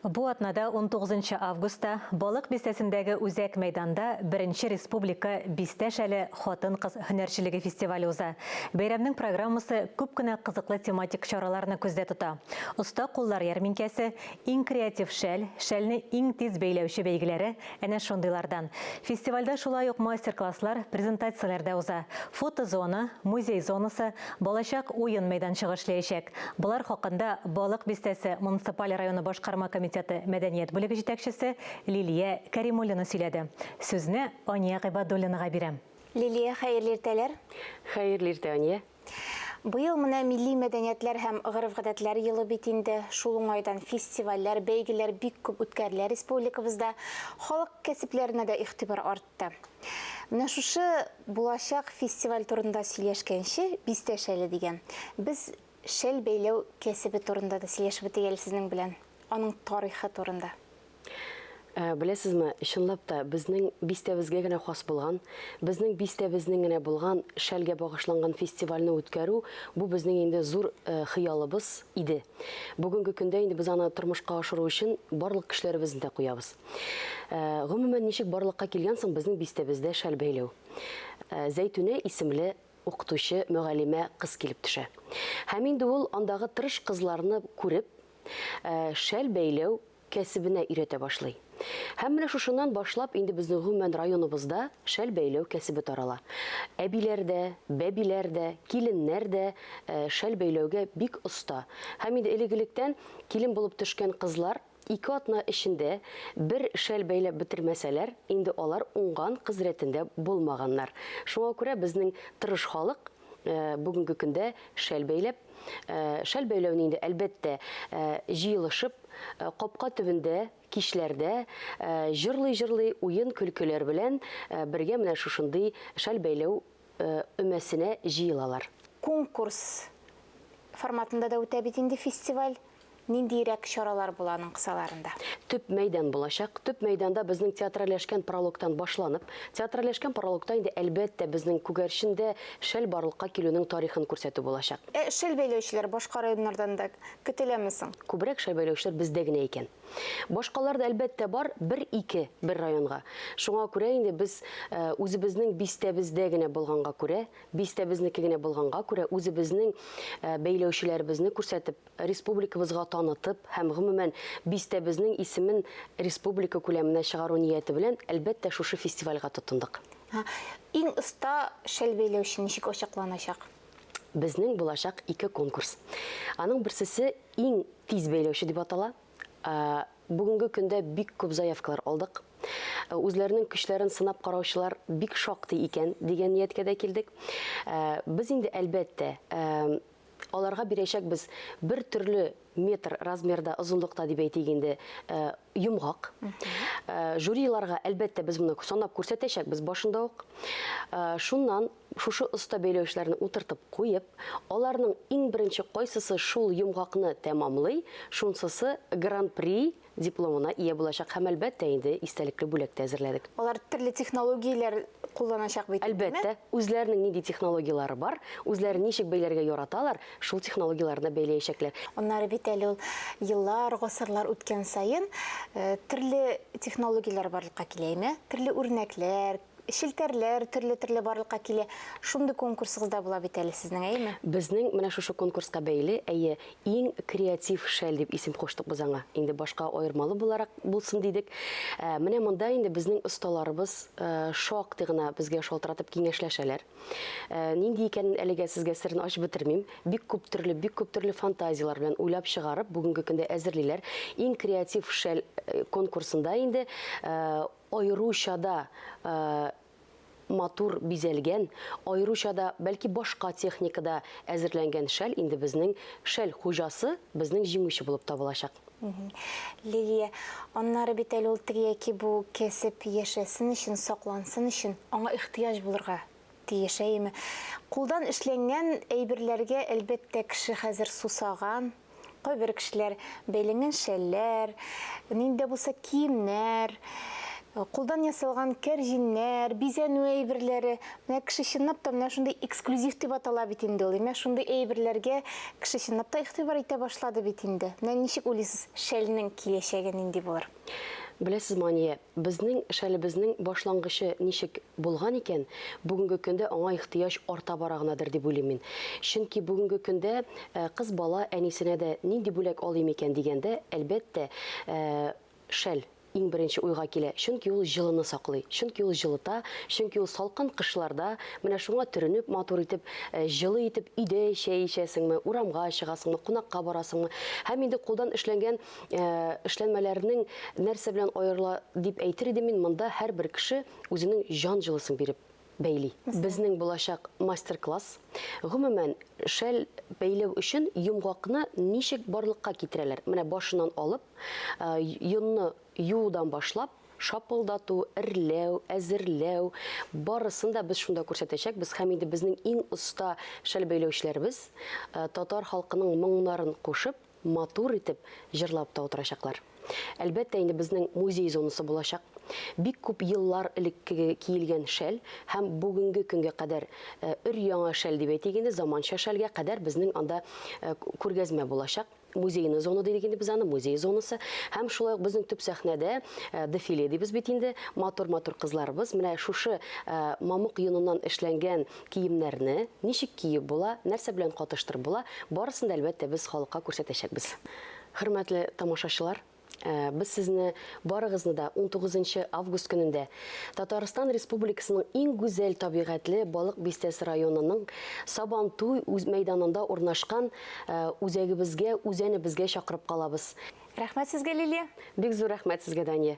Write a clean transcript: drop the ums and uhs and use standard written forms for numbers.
Бу атнада 19 августта Балык бистәсендәге үзәк мәйданда беренче республика Бистә шәле хатын-кыз һөнәрчелеге фестивале уза. Бәйрәмнең программасы күп кенә кызыклы тематик чараларны күздә тота. Оста куллар ярминкәсе, иң креатив шәл, шәлне иң тиз бәйләүче бәйгеләре әнә шундыйлардан. Фестивальдә шулай ук мастер-класслар, презентацияләр дә уза. Фотозона, музей зонасы, балачак уен мәйданчыгы эшләячәк. Болар хакында Балык Бистәсе муниципаль районы башкарма комитеты мәдәният бүлеге җитәкчесе Лилия Кәримуллина сөйләде. Сүзне Ания Гыйбадуллинага бирәм. Лилия, хәерле иртәләр! Хәерле иртә, Ания! Быел менә милли мәдәниятләр һәм гореф-гадәтләр елы бит инде. Шул уңайдан фестивальләр, бәйгеләр бик күп үткәрелә республикабызда. Халык кәсепләренә дә игътибар артты. Менә шушы булачак фестиваль турында сөйләшкәнче, Бистә шәле дигән, без шәл бәйләү кәсебе турында да сөйләшеп үтик әле сезнең белән, аның тарихы турында. Э, беләсезме, чынлап та безнең бистәбезгә генә хас булган, безнең бистәбезнең генә булган шәлгә багышланган фестивальне үткәрү бу безнең инде зур э, хыялыбыз иде. Бүгенге көндә инде без аны тормышка ашыру өчен барлык көчләребезне дә куябыз. Э, гомумән, ничек барлыкка килгән соң безнең бистәбездә шәл бәйләү? Зәйтүнә исемле укытучы мөгаллимә кыз килеп төшә. Һәм инде ул андагы тырыш кызларны күреп, шәл бәйләү кәсебенә өйрәтә башлый. Һәм менә шушыннан башлап инде безнең гомумән районыбызда шәл бәйләү кәсебе тарала. Әбиләр дә, бәбиләр дә, киленнәр дә шәл бәйләүгә бик оста. Һәм инде элек-электән килен булып төшкән кызлар ике атна эчендә бер шәл бәйләп бетермәсәләр, инде алар уңган кыз рәтендә булмаганнар. Шуңа күрә безнең тырыш халык бүгенге көндә шәл бәйләп, шәл бәйләүне инде, әлбәттә, җыелышып, капка төбендә, кичләрдә җырлый-җырлый уен-көлкеләр белән бергә менә шушындый шәл бәйләү өмәсенә җыелалар. Конкурс форматында да үтә бит инде фестиваль. Ниндиерәк чаралар була аның кысаларында? Төп мәйдан булачак. Төп мәйданда безнең театральләшкән прологтан башланып, театральләшкән прологта инде, әлбәттә, безнең Күгәрчендә шәл барлыкка килүнең тарихын күрсәтү булачак. Ә шәл бәйләүчеләр башка районнардан да көтеләме соң? Күбрәк шәл бәйләүчеләр бездә генә икән. Башкалар да, әлбәттә, бар, бер-ике бер районга. Шуңа күрә инде без үзебезнең бистәбездә генә булганга күрә, бистәбезнеке генә булганга күрә, үзебезнең бәйләүчеләребезне күрсәтеп, республикабызга танытып һәм, гомумән, бистәбезнең исемен республика күләменә чыгару нияте белән, әлбәттә, шушы фестивальгә тотындык. Иң оста шәл бәйләүче ничек ачыкланачак? Безнең булачак ике конкурс. Аның берсесе Иң тиз бәйләүче дип атала. Бүгенге көндә бик күп заявкалар алдык. Үзләренең көчләрен сынап караучылар бик шактый икән дигән нияткә дә килдек. Без инде, әлбәттә, Аларга бирәчәкбез бер төрле метр размерда, озынлыкта дип әйтик инде, йомгак. Жюриларга, әлбәттә, без моны санап күрсәтәчәкбез башында ук. Шуннан шушы оста бәйләүчеләрне утыртып куеп, аларның иң беренче кайсысы шул йомгакны тәмамлый, шунсысы гран-при дипломына ия булачак һәм, әлбәттә инде, истәлекле бүләк тә әзерләдек. Алар төрле технологияләр кулланачак бит, әйеме? Әлбәттә, үзләренең нинди технологияләре бар, үзләре ничек бәйләргә яраталар, шул технологияләрне бәйләячәкләр. Аннары бит әле ул еллар, гасырлар үткән саен төрле технологияләр барлыкка килә, әйеме? Төрле үрнәкләр, Челтәрләр төрле-төрле барлыкка килә. Шундый конкурсыгыз да була бит әле сезнең, әйеме? Безнең менә шушы конкурска бәйле, әйе, Иң креатив шәл дип исем куштык без аңа. Инде башка аермалы буларак булсын дидек. Менә монда инде безнең осталарыбыз шактый гына безгә шалтыратып киңәшләшәләр. Нинди икәнен әлегә сезгә серен ачып бетермим. Бик күп төрле, бик күп төрле фантазияләр белән уйлап чыгарып, бүгенге көндә әзерлиләр. Иң креатив шәл конкурсында инде Аеруча да матур бизәлгән, аеруча да, бәлки, башка техникада әзерләнгән шәл инде безнең шәл хуҗасы, безнең җиңүче булып табылачак. Лилия, аннары бит әле ул теге яки бу кәсеп яшәсен өчен, саклансын өчен аңа ихтыяҗ булырга тиеш, әйеме? Кулдан эшләнгән әйберләргә, әлбәттә, кеше хәзер сусаган. Кайбер кешеләр бәйләнгән шәлләр, нинди дә булса киемнәр, Кулдан ясалган кәрҗиннәр, бизәнү әйберләре. Менә кеше чынлап та менә шундый эксклюзив дип атала бит инде ул. Менә шундый әйберләргә кеше чынлап та игътибар итә башлады бит инде. Менә ничек уйлыйсыз, шәлнең киләчәге нинди булыр? Беләсезме, Ания, безнең шәлебезнең башлангычы ничек булган икән, бүгенге көндә аңа ихтыяҗ арта бара гынадыр дип уйлыйм мин. Чөнки бүгенге көндә кыз бала әнисенә дә нинди бүләк алыйм икән дигәндә, әлбәттә, шәл иң беренче уйга килә, чөнки ул җылыны саклый, чөнки ул җылыта, чөнки ул салкын кышларда менә шуңа төренеп, матур итеп, җылы итеп өйдә чәй эчәсеңме, урамга чыгасыңмы, кунакка барасыңмы. Һәм инде кулдан эшләнгән эшләнмәләрнең нәрсә белән аерыла дип әйтер идем мин, монда һәрбер кеше үзенең җан җылысын биреп бәйли. Безнең булачак мастер-класс, гомумән, шәл бәйләү өчен йомгакны ничек барлыкка китерәләр? Менә башыннан алып, йонны юудан башлап, шапылдату, эрләү, әзерләү, барысын да без шунда күрсәтәчәкбез һәм инде безнең иң оста шәл бәйләүчеләребез татар халкының моңнарын кушып, матур итеп җырлап та утырачаклар. Әлбәттә инде безнең музей зонасы булачак. Бик күп еллар элеккеге киелгән шәл һәм бүгенге көнгә кадәр өр-яңа шәл дип әйтик инде, заманча шәлгә кадәр безнең анда күргәзмә булачак. Музейный зона дидек инде без аны, музей зонасы. Һәм шулай ук безнең төп сәхнәдә дефиле дибез бит инде, матур-матур кызларыбыз менә шушы мамык йоныннан эшләнгән Киемнәрне ничек киеп була, нәрсә белән катыштырып була, барысын да, әлбәттә, без халыкка күрсәтәчәкбез. Хөрмәтле тамашачылар, без сезне барыгызны да унтугызынчы август көнендә Татарстан Республикасының иң гүзәл табигатьле Балык Бистәсе районының Сабантуй мәйданында урнашкан үзәгебезгә, үзәнебезгә чакырып калабыз. Рәхмәт сезгә, Лилия! Бик зур рәхмәт сезгә, Дания!